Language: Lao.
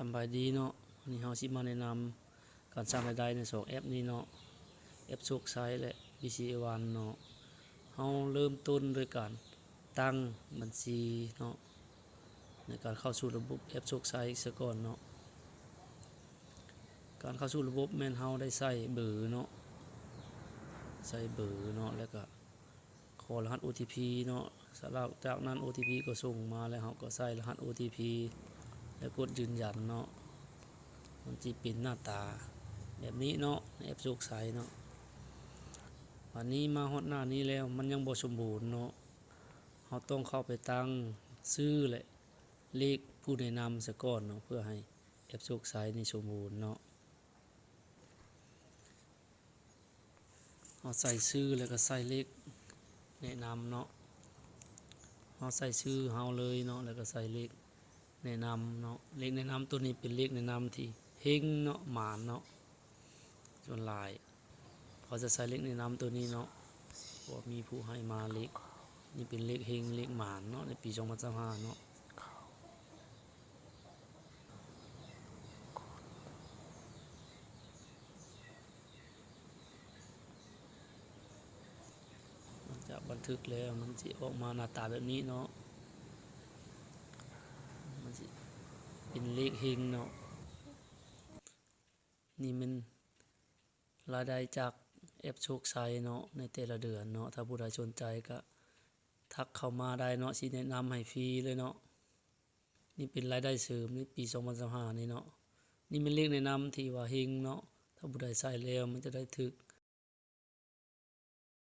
ສຳບາຍດີເນາະ, ວັນນີ້ເຮົາຊິມາແນະນຳການສ້າງລາຍໄດ້ໃນສອງແອັບນີ້ເນາະ, ແອັບໂຊກໄຊ ແລະ ບີຊີເອວັນເນາະ. ເຮົາເລີ່ມຕົ້ນໂດຍການຕັ້ງບັນຊີເນາະ, ໃນການເຂົ້າສູ່ລະບົບແອັບໂຊກໄຊສາກ່ອນເນາະ. ການເຂົ້າສູ່ລະບົບແມ່ນເຮົາໄດ້ໃສ່ເບີເນາະ, ໃສ່ເບີເນາະ ແລ້ວກະ ຂໍລະຫັດໂອທີພີເນາະ. ສະ ຈາກນັ້ນໂອທີພີກໍສົ່ງມາ ແລ້ວເຮົາກໍໃສ່ລະຫັດໂອທີພີ ແລ້ວກົດຢືນຢັນເນາະ. ມັນຊິເປັນໜ້າຕາແບບນີ້ເນາະ ໃນແອັບໂຊກໄຊເນາະ. ບາດນີ້ມາຮອດໜ້ານີ້ແລ້ວ ມັນຍັງບໍ່ສົມບູນເນາະ, ເຮົາຕ້ອງເຂົ້າໄປຕັ້ງຊື່ ແລະ ເລກຜູ້ແນະນຳສາກ່ອນເນາະ ເພື່ອໃຫ້ແອັບໂຊກໄຊນີ້ສົມບູນເນາະ. ເຮົາໃສ່ຊື່ ແລ້ວກໍໃສ່ເລກແນະນຳເນາະ, ເຮົາໃສ່ຊື່ເຮົາເລີຍເນາະ ແລ້ວກໍໃສ່ເລກແນະນຳເນາະ. ເລກແນະນຳໂຕນີ້ເປັນເລກແນະນຳທີ່ເຮັງເນາະ ໝານເນາະ. ສ່ວນຫຼາຍເຂົາຈະໃສ່ເລກແນະນຳໂຕນີ້ເນາະ ເພາະວ່າມີຜູ້ໃຫ້ມາເລກ, ນີ້ເປັນເລກເຮັງເລກໝານເນາະ ໃນປີສອງພັນຊາວຫ້າເນາະ. ຫຼັງຈາກບັນທຶກແລ້ວ ມັນຊິອອກມາໜ້າຕາແບບນີ້ເນາະ, ມັນຊິເປັນເລກເຮັງເນາະ. ນີ້ແມ່ນລາຍໄດ້ຈາກແອັບໂຊກໄຊເນາະ ໃນແຕ່ລະເດືອນເນາະ. ຖ້າຜູ້ໃດສົນໃຈກໍທັກເຂົ້າມາໄດ້ເນາະ, ຊິແນະນຳໃຫ້ຟຣີເລີຍເນາະ. ນີ້ເປັນລາຍໄດ້ເສີມໃນປີສອງພັນຊາວຫ້ານີ້ເນາະ. ນີ້ແມ່ນເລກແນະນຳທີ່ວ່າເຮັງເນາະ, ຖ້າຜູ້ໃດໃສ່ແລ້ວມັນຈະໄດ້ຖືກ